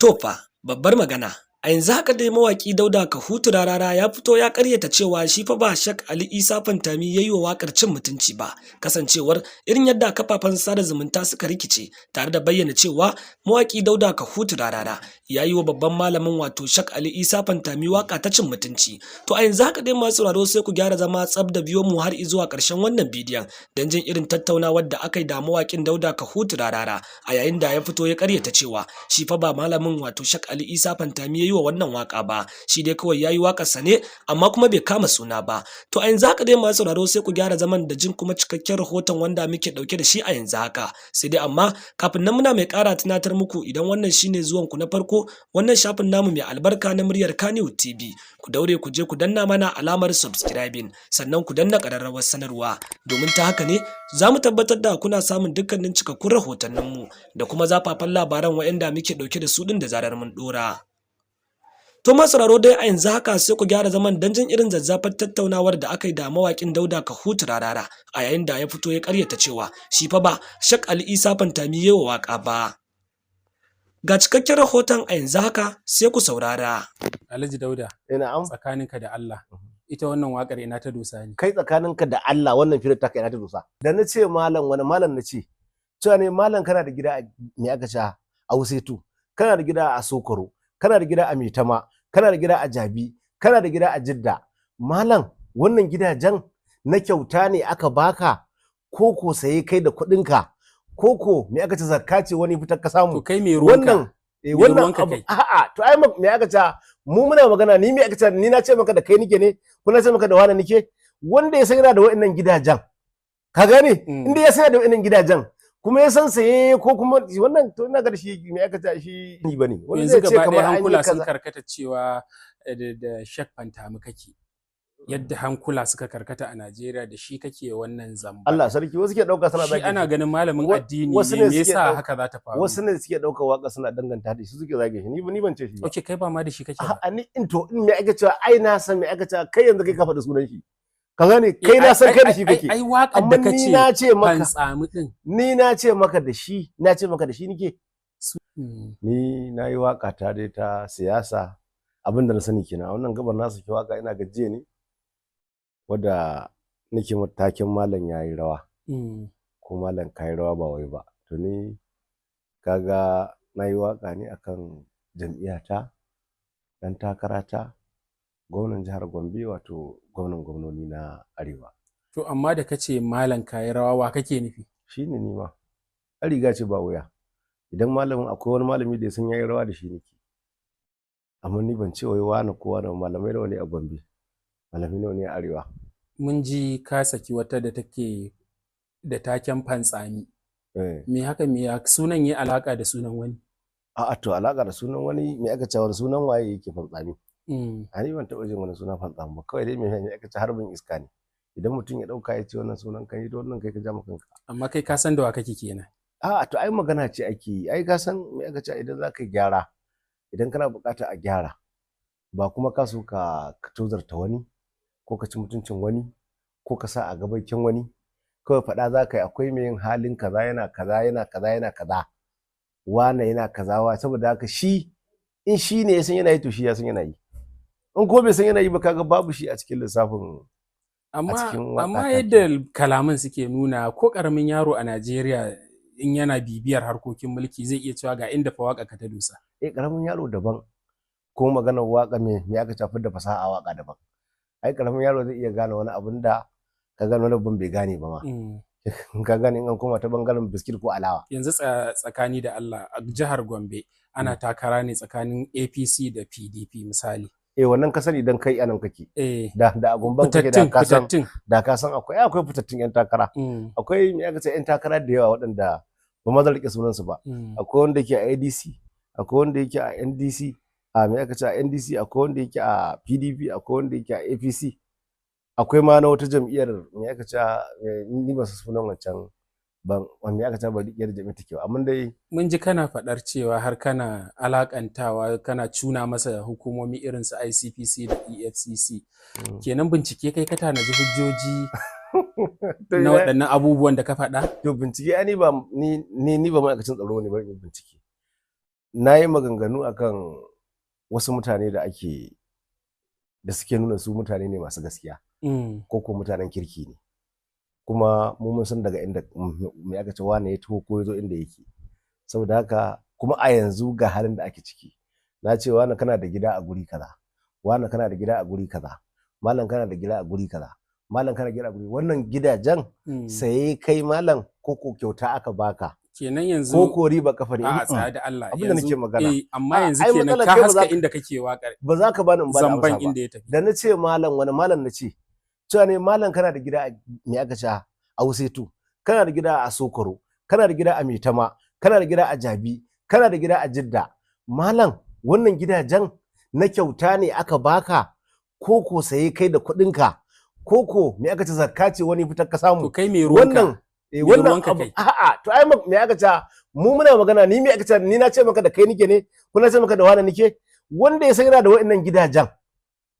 To fa, babbar magana. A yanzu haka dai mawaƙi Dauda Kahutu Rarara ya fito ya ƙaryata cewa shi fa ba Sheikh Ali Isa Pantami ya yi wa waƙar cin mutunci ba, kasancewar irin yadda kafafen sada zumunta suka rikice tare da bayyana cewa mawaƙi Dauda Kahutu Rarara ya yi wa babban malamin, wato Sheikh Ali Isa Pantami, waƙa ta cin mutunci. To a yanzu haka dai, masu sauraro, sai ku gyara zama tsab da biyo mu har zuwa ƙarshen wannan bidiyon don jin irin tattaunawar da aka yi da mawaƙin Dauda Kahutu Rarara a yayin da ya fito ya ƙaryata cewa shi fa ba malamin, wato Sheikh Ali Isa Pantami, ya yi wa wannan waka ba. Shi dai kawai yayi wakar sa ne, amma kuma bai kama suna ba. To a yanzu haka dai, masu sauraro, sai ku gyara zaman da jin kuma cikakken rahoton wanda muke dauke da shi a yanzu haka. Sai dai amma kafin nan, muna mai kara tunatar muku, idan wannan shine zuwan ku na farko wannan shafin namu mai albarka na Muryar Kaniwood TV, ku daure ku je ku danna mana alamar subscribing, sannan ku danna ƙararrawar sanarwa, domin ta haka ne za mu tabbatar da kuna samun dukkanin cikakkun rahotanninmu da kuma zafafan labaran waɗanda muke ɗauke da su ɗin da zarar mun ɗora. To masu sauraro dai, a yanzu haka sai ku gyara zaman don jin irin zazzafar tattaunawar da aka yi da mawaƙin Dauda Kahutu Rarara a yayin da ya fito ya ƙaryata cewa shi fa ba Sheikh Ali Isa Pantami ya wa waƙa ba. Ga cikakken rahoton a yanzu haka, sai ku saurara. Alhaji Dauda, Na'am. tsakaninka da Allah, ita wannan waƙar ina ta dosa ne? Kai, tsakaninka da Allah, wannan firar taka ina ta dosa? Da na ce malam, wani malam na ce? Cewa ne malam, kana da gida a me aka ce, a Wuse 2, kana da gida a Sokoro, kana da gida a Maitama, kana da gida a Jabi, kana da gida a Jidda. Malam, wannan gidajen na kyauta ne aka baka, ko ko saye kai da kuɗinka, ko ko me aka ce, zakka ce wani fitar ka samu? To kai me ruwanka? Wannan Me wannan ruwanka abu kai? A'a, to ai me aka ce, mu muna magana ni, me aka ce, ni na ce maka da kai nike ne ko na ce maka da wani nike? Wanda ya san yana da wa'annan gidajen, ka gane, inda ya san yana da wa'annan gidajen kuma ya san saye ko kuma wannan, to ina ga da shi me aka ce shi ni bane. Wani Yanzu zai ce gaba kamar ɗaya an yi hankula sun kaza. karkata cewa da Sheikh Pantami kake. Yadda hankula suka karkata a Najeriya, da shi kake wannan zamba. Allah sarki, wasu ke dauka suna Shi zage ana shi. ganin malamin addini Wasu ne, ne me suke yasa haka za ta faru? Wasu ne suke dauka waka suna danganta da shi, suke zage shi. Ni ban ce shi ba. Okay, kai ba ma da shi kake ba. A'a, ni in to in me aka cewa, ai na san me aka cewa, kai yanzu kai ka faɗi sunan shi, ka gane, kai na san kai da shi kake. Ai waƙar Amma da ni kace na ce maka Fantsami din. Ni na ce maka da shi, na ce maka da shi nike. Ni na yi waka ta dai ta siyasa, abin da na sani kenan a wannan gabar. Na saki waka, ina gajiya ne, wadda nake mata taken "Malam yayi rawa" ko "Malam kayi rawa", ba wai ba. To ni kaga na yi waka ne akan jam'iyyata, dan takarata, gwamnan jihar Gombe, wato gwamnan gwamnoni na Arewa. To amma da kace "Malam kayi rawa", wa kake nufi? Shine ni ma an riga ce ba wuya idan malamin, akwai wani malami da ya san yayi rawa, da shi nake. Amma ni ban ce wai wani ko wani. Malamai nawa ne a Gombe? Malamai nawa ne a Arewa? Mun ji ka saki wata da take da taken Fantsami. Eh. Me haka, me ya sunan yi alaka da sunan wani? A'a, to alaka da sunan wani, me aka ce, wani sunan waye yake Fantsami? A ni ban taɓa jin wani suna Fantsami ba. Kawai dai me aka ce, harbin iska ne. Idan mutum ya ɗauka ya ce wannan sunan kai, to wannan kai ka ja ma kanka. Amma kai ka san da wa kake kenan. A'a, to ai magana ce ake yi. Ai ka san me aka ce, idan za ka yi gyara, idan kana buƙatar a gyara, ba kuma ka so ka tozarta wani ko ka ci mutuncin wani ko ka sa a gabakin wani, kawai faɗa za ka yi: akwai mai yin halin kaza, yana kaza, yana kaza, yana kaza, wane yana kaza wa. Saboda haka shi in shi ne ya san yana yi, to shi ya san yana yi. In ko bai san yana yi ba, kaga babu shi a cikin lissafin Amma cikin waƙa amma ta. yadda kalaman suke nuna, ko karamin yaro a Najeriya in yana bibiyar harkokin mulki zai iya cewa ga inda fa waƙa ka ta dosa. Eh, karamin yaro daban, ko maganar waka me aka tafi da fasaha a waka daban. Ai karamin yaro zai iya gane wani abun da ka gane, wani abun bai gane ba ma. Ka gane, in an koma ta bangaren biskit ko alawa. Yanzu tsakani da Allah, a jihar Gombe ana takara ne tsakanin APC da PDP, misali. Eh, wannan ka sani dan kai anan kake. Da a Gomban kake da Fitattun ka san fitattun. Da ka san akwai fitattun yan takara. Akwai me aka ce, yan takara da yawa waɗanda ba ma zan rike sunan su ba. Akwai wanda yake a ADC, akwai wanda yake a NDC, a me aka ce, a NDC, akwai wanda yake a PDP, akwai wanda yake a APC, akwai ma na wata jam'iyyar, me aka ce, ni ba su sunan wancan ban, me aka ce, ba riƙe da jam'iyyar take ba, amma dai Mun ji kana faɗar cewa har kana alakantawa, kana cuna masa hukumomi irin su ICPC da EFCC. Kenan bincike kai ka tanaji hujjoji To na waɗannan abubuwan da ka faɗa? To bincike ai ni ba ni ni ni ba ma'aikacin tsaro ne ba in bincike. Na yi maganganu akan wasu mutane da ake da suke nuna su mutane ne masu gaskiya ko mutanen kirki ne, kuma mu mun san daga inda me aka ce wane ya taho ko ya zo inda yake. Saboda haka kuma a yanzu ga halin da ake ciki, na ce wane kana da gida a guri kaza, wane kana da gida a guri kaza, malam kana da gida a guri kaza, malam kana da gida a guri, wannan gidajen saye kai malam ko ko kyauta aka baka Kenan yanzu ko ko riba kafa ne? A'a, tsaya da Allah. Abin da nake magana. Eh, amma A'a, yanzu ai kenan matsalar ka kai ba haska za inda kake waƙar ba za ka bani in ba da amsa zamban ba. inda ya tafi. Da na ce malam, wani malam na ce? Cewa ne malam kana da gida a me aka ce a Wusetu, kana da gida a Sokoro, kana da gida a Maitama, kana da gida a Jabi, kana da gida a Jidda. Malam, wannan gidajen na kyauta ne aka baka ko ko saye kai da kuɗinka, ko ko me aka ce zakka ce wani fitar ka samu? To kai me ruwanka? Wannan Me wannan ruwanka abu kai? A'a, to ai me aka ce mu muna magana ni me aka ce ni na ce maka da kai nike ne ko na ce maka da wani nike? Wanda ya san yana da wa'annan gidajen,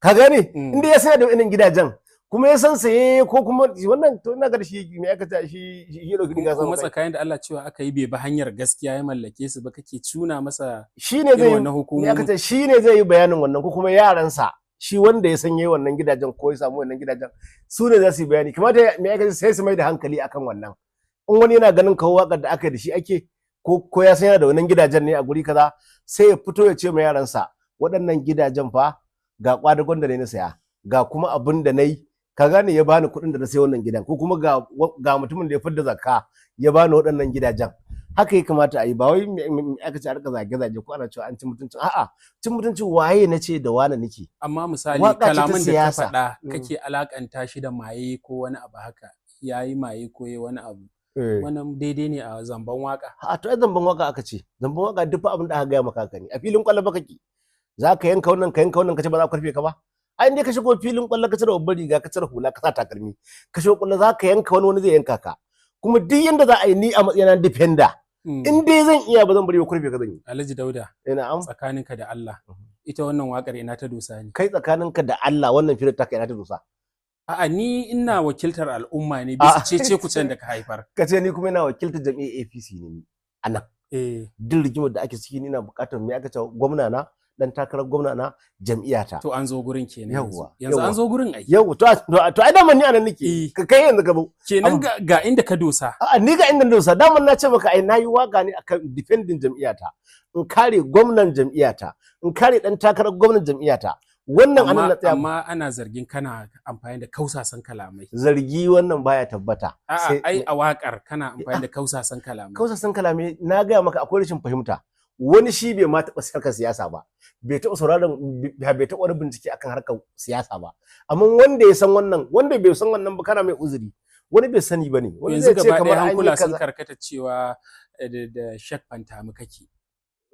ka gane, inda ya san yana da wa'annan gidajen kuma ya san saye ko kuma wannan, to ina ga da shi me aka ce shi shi ya dauki riga Kuma sama kai. tsakanin da Allah cewa aka yi bai bi hanyar gaskiya ya mallake su ba, kake cuna masa Shi ne irin zai wannan me aka hukumomin. ce shi ne zai yi bayanin wannan, ko kuma yaransa, shi wanda ya san yayi wannan gidajen ko ya samu wannan gidajen, su ne za su yi bayani. Kamata me aka ce sai su mai da hankali akan wannan. In wani yana ganin kawo wakar da aka yi da shi ake, ko ya san yana da wannan gidajen ne a guri kaza, sai ya fito ya ce ma yaransa waɗannan gidajen fa ga kwadagon da ne na saya, ga kuma abin da na yi, ka gane, ya bani kuɗin da na sayi wannan gidan, ko kuma ga mutumin da ya fidda zakka ya bani waɗannan gidajen. Haka ya kamata a yi, ba wai aka ce a rika zage-zage ko ana cewa an ci mutuncin. A'a, cin mutuncin waye na ce da wane nake? Amma misali Waƙa ce ta kalaman da ka siyasa. faɗa kake alakanta shi da maye ko wani abu haka, yayi maye ko yayi wani abu. Wannan daidai ne a zamban waka? A to ai zamban waka aka ce, zamban waka duk fa abin da aka gaya maka haka ne. A filin kwallo ba kake, za ka yanka wannan, ka yanka wannan, ka ce ba za ka karfe ka ba. Ai in dai ka shigo filin kwallo ka cire babbar riga, ka cire hula, ka sa takalmi, ka shigo kwallo, za ka yanka wani, wani zai yanka ka. Kuma duk yanda za a yi, ni a matsayina na defender, in dai zan iya, ba zan bari ba, kurfe ka zan yi. Alhaji Dauda, Ina am. tsakaninka da Allah, ita wannan wakar ina ta dosa ne? Kai tsakaninka da Allah, wannan firar taka ina ta dosa? A'a, ni ina wakiltar al'umma ne bisa cece kucen da ka haifar. Ka ce ni kuma ina wakiltar jam'iyyar APC ne ni a nan. Duk rigimar da ake ciki, ni ina buƙatar me aka ce gwamna na, dan takarar gwamna na, jam'iyyata. To an zo gurin kenan yanzu. Yawwa, Yanzu an yawwa. zo gurin ai. Yau to ai daman ni anan nake. Ka kai yanzu ka zo. Kenan ga inda ka dosa. A'a, ni ga inda na dosa. Daman na ce maka ai nayi waka ne akan defending jam'iyyata. In kare gwamnan jam'iyyata, in kare dan takarar gwamnan jam'iyyata. Wannan anan na tsaya. Amma ana zargin kana amfani da kausasan kalamai. Zargi wannan baya tabbata. A'a, ai a wakar kana amfani da kausasan kalamai. Kausasan kalamai, na gaya maka akwai rashin fahimta. Wani shi bai ma taɓa harkar siyasa ba, bai taɓa sauraron, bai taɓa wani bincike akan harkar siyasa ba. Amma wanda ya san wannan, wanda bai san wannan ba, kana mai uzuri. Wani bai sani ba ne. Wani Yanzu zai ce gaba kamar ɗaya an yi hankula sun kaza. karkata cewa da Sheikh Fantami kake.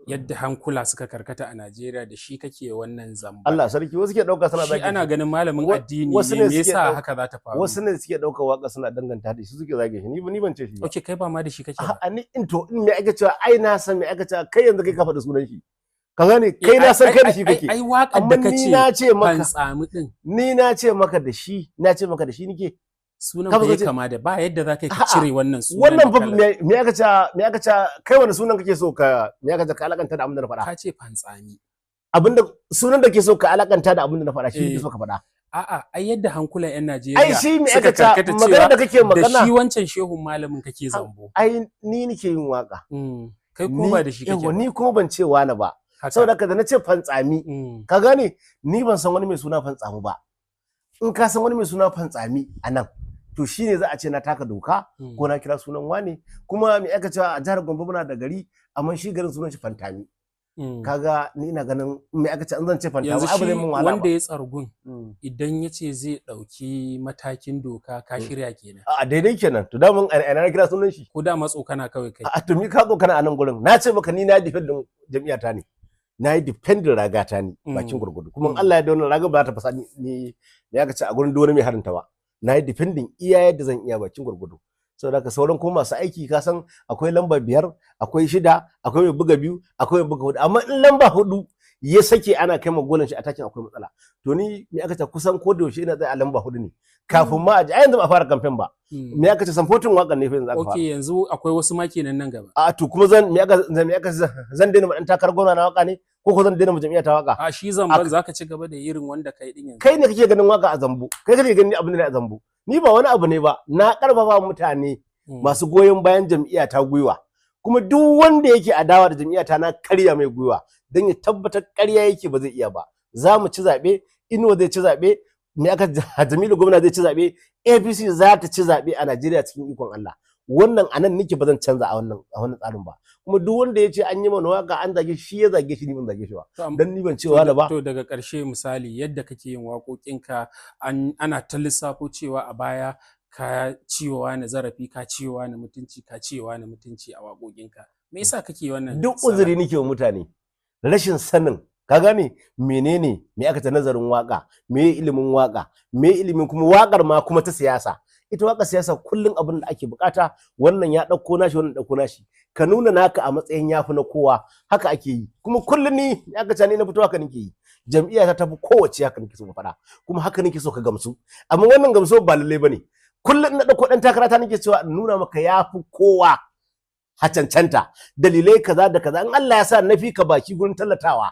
Yadda hankula suka karkata a Najeriya da shi kake wannan zamba. Allah sarki, wasu ke ɗauka suna Shi zagin ana shi. ganin malamin addini Wasu ne, me suke yasa haka za ta faru? Wasu ne suke ɗaukar waka suna danganta da shi, suke zage shi. Ni ban ce shi ba. Okay, kai ba ma da shi kake ba. A'a, ni in to in me ake cewa ai na san me ake cewa kai yanzu kai ka faɗi sunan shi. Ka gane, kai na san kai da shi kake. Ai waƙar Amma da kace ni na ce maka Fantsami din. Ni na ce maka da shi, na ce maka da shi nike. Sunan Ka bai fahimci? kama da ba yadda za ka yi ka A'a, cire wannan sunan. Wannan da fa kalar. me aka ce me aka ce kai wani sunan kake so ka me aka ce ka alakanta da abin da na faɗa? Ka ce Fantsami. Abinda sunan da ke so ka alakanta da abin da na faɗa shi Eh. kake so ka faɗa. A'a, ai yadda hankulan 'yan Najeriya Ai shi me suka aka ce karkata magana cewa da kake magana. da shi wancan shehun malamin kake zambo. Ai ni nike yin waka. Kai ko ba da shi kake Yawwa, ba. ni kuma ban ce wani ba. Haka. Saboda haka da na ce Fantsami, ka gane, ni ban san wani mai suna Fantsami ba. In ka san wani mai suna Fantsami a nan, to shine za a ce na taka doka ko na kira sunan wane. Kuma me aka cewa a jihar Gombe muna da gari, amma shi garin sunan shi Fantami. Kaga ni ina ganin me aka ce an zan ce Fantami Yanzu ai ba zai shi mun wahala wanda ba. ya tsargun idan ya ce zai ɗauki matakin doka, ka shirya kenan? A daidai kenan. To daman a na kira sunan shi. Ko da matsokana kawai kai? A to mi ka tsokana a nan gurin? Na ce maka ni na defend jam'iyyata ne. Na yi defendin ragata ne bakin gurgudu. Kuma in Allah ya da wannan raga ba za ta fasa ni me aka ce a gurin duk wani mai harinta ba. Na yi defending iya yadda zan iya bakin gurgudu. Saboda haka sauran kuma masu aiki, ka san akwai lamba 5, akwai 6, akwai mai buga 2, akwai mai buga 4. Amma in lamba 4 ya sake ana kai ma gonan shi a takin, akwai matsala. To ni, me aka ce, kusan ko da yaushe ina tsaye a lamba 4 ne kafin ma a ji. Ai yanzu ba a fara kamfen ba. Me aka ce, supporting wakan ne fa yanzu aka fara. Okay, yanzu akwai wasu ma kenan nan gaba. A to, kuma zan me aka zan me aka zan daina ma dan takarar gwamna na waka ne, ko zan daina ma jam'iyya ta waka? A shi zamban zaka ci gaba da irin wanda kai din yanzu? Kai ne kake ganin waka a zambo, kai kake ganin abin da ne a zambo. Ni ba wani abu ne ba, na karfafa mutane masu goyon bayan jam'iyya ta gwiwa, kuma duk wanda yake adawa da jam'iyya ta, na karya mai gwiwa don ya tabbatar karya yake, ba zai iya ba. Za mu ci zaɓe, Inuwa zai ci zaɓe, me aka Jamilu gwamna zai ci zaɓe, APC za ta ci zaɓe a Najeriya cikin ikon Allah. Wannan anan nake, ba zan canza a wannan tsarin ba. Kuma duk wanda ya ce an yi mana waka an zage shi, ya zage shi, ni ban zage shi ba, dan ni ban ce wani ba. To, daga ƙarshe, misali yadda kake yin waƙoƙinka, ana ta lissafo cewa a baya ka ciwowa na zarafi, ka ciwowa na mutunci, ka ciwowa na mutunci a waƙoƙinka. Me yasa kake wannan? Duk uzuri nake wa mutane, rashin sanin, ka gane, menene, me aka ta nazarin waka, me ilimin waka, me ilimin kuma wakar ma kuma ta siyasa. Ita waka siyasa kullum abin da ake bukata, wannan ya dauko nashi, wannan dauko nashi, ka nuna naka a matsayin yafi na kowa. Haka ake yi. Kuma kullum ni aka ce ni na fito, haka nake yi. Jam'iyya ta tafi kowace, haka nake so mu faɗa, kuma haka nake so ka gamsu. Amma wannan gamsu ba lalle bane. Kullum na dauko dan takara ta, nake cewa in nuna maka yafi kowa ha cancanta, dalilai kaza da kaza. In Allah ya sa na fi ka baki gurin tallatawa,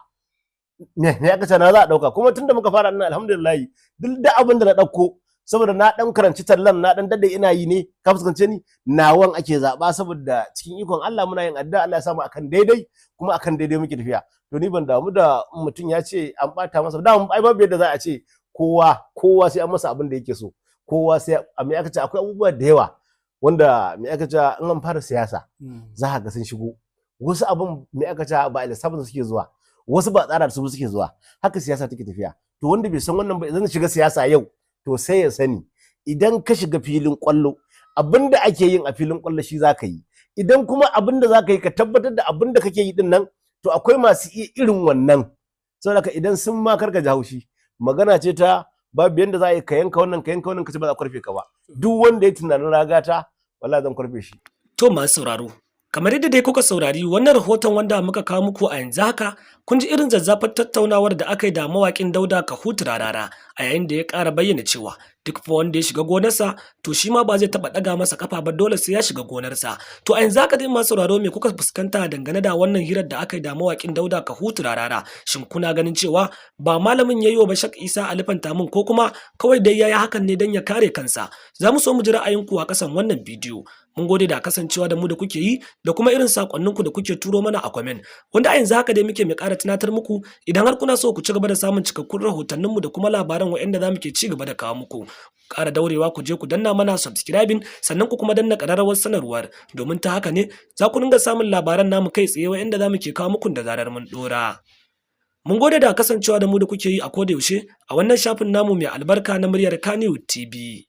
me ya kace na za a dauka. Kuma tunda muka fara nan, alhamdulillah, duk da abin da na dauko, saboda na dan karanci tallan, na dan dade ina yi ne, ka fuskance ni, nawan ake zaba. Saboda cikin ikon Allah muna yin addu'a Allah ya samu akan daidai, kuma akan daidai muke tafiya. To, ni ban damu da mutum ya ce an bata masa da. Ai babu yadda za a ce kowa kowa sai an masa abin da yake so, kowa sai a me aka ce. Akwai abubuwa da yawa wanda, me aka ce, in an fara siyasa za ka ga sun shigo. Wasu abin, me aka ce, ba a lissafin suke zuwa, wasu ba tsara su suke zuwa. Haka siyasa take tafiya. To, wanda bai san wannan ba, idan shiga siyasa yau, to sai ya sani, idan ka shiga filin kwallo, abinda ake yin a filin kwallo shi za ka yi. Idan kuma abinda za ka yi, ka tabbatar da abinda kake yi din nan, to akwai masu iya irin wannan. Saboda idan sun ma karka ji haushi, magana ce ta babu yanda za a yi ka yanka wannan, ka yanka wannan, ka ce ba za a kwarfe ka ba. Duk wanda ya tunanin ragata, wallahi zan kwarfe shi. To, masu sauraro, kamar yadda dai kuka saurari wannan rahoton wanda muka kawo muku a yanzu haka, kun ji irin zazzafar tattaunawar da aka yi da mawaƙin Dauda Kahutu Rarara, a yayin da ya ƙara bayyana cewa duk fa wanda ya shiga gonarsa, to shi ma ba zai taɓa ɗaga masa kafa ba, dole sai ya shiga gonarsa. To, a yanzu haka dai, masu sauraro, me kuka fuskanta dangane da wannan hirar da aka yi da mawaƙin Dauda Kahutu Rarara? Shin kuna ganin cewa ba malamin ya yi wa Bashak Isa Ali Pantamin, ko kuma kawai dai ya yi hakan ne don ya kare kansa? Za mu so mu ji ra'ayinku a ƙasan wannan bidiyo. Mun gode da kasancewa da mu da kuke yi, da kuma irin sakonninku da kuke turo mana a comment. Wanda a yanzu haka dai muke mai ƙara tunatar muku, idan har kuna so ku ci gaba da samun cikakkun rahotanninmu da kuma labaran waɗanda za mu ke ci gaba da kawo muku, ƙara daurewa ku je ku danna mana subscribing, sannan ku kuma danna ƙararrawar sanarwar, domin ta haka ne za ku dinga samun labaran namu kai tsaye waɗanda za mu ke kawo muku da zarar mun ɗora. Mun gode da kasancewa da mu da kuke yi a koda yaushe a wannan shafin namu mai albarka na muryar Kannywood TV.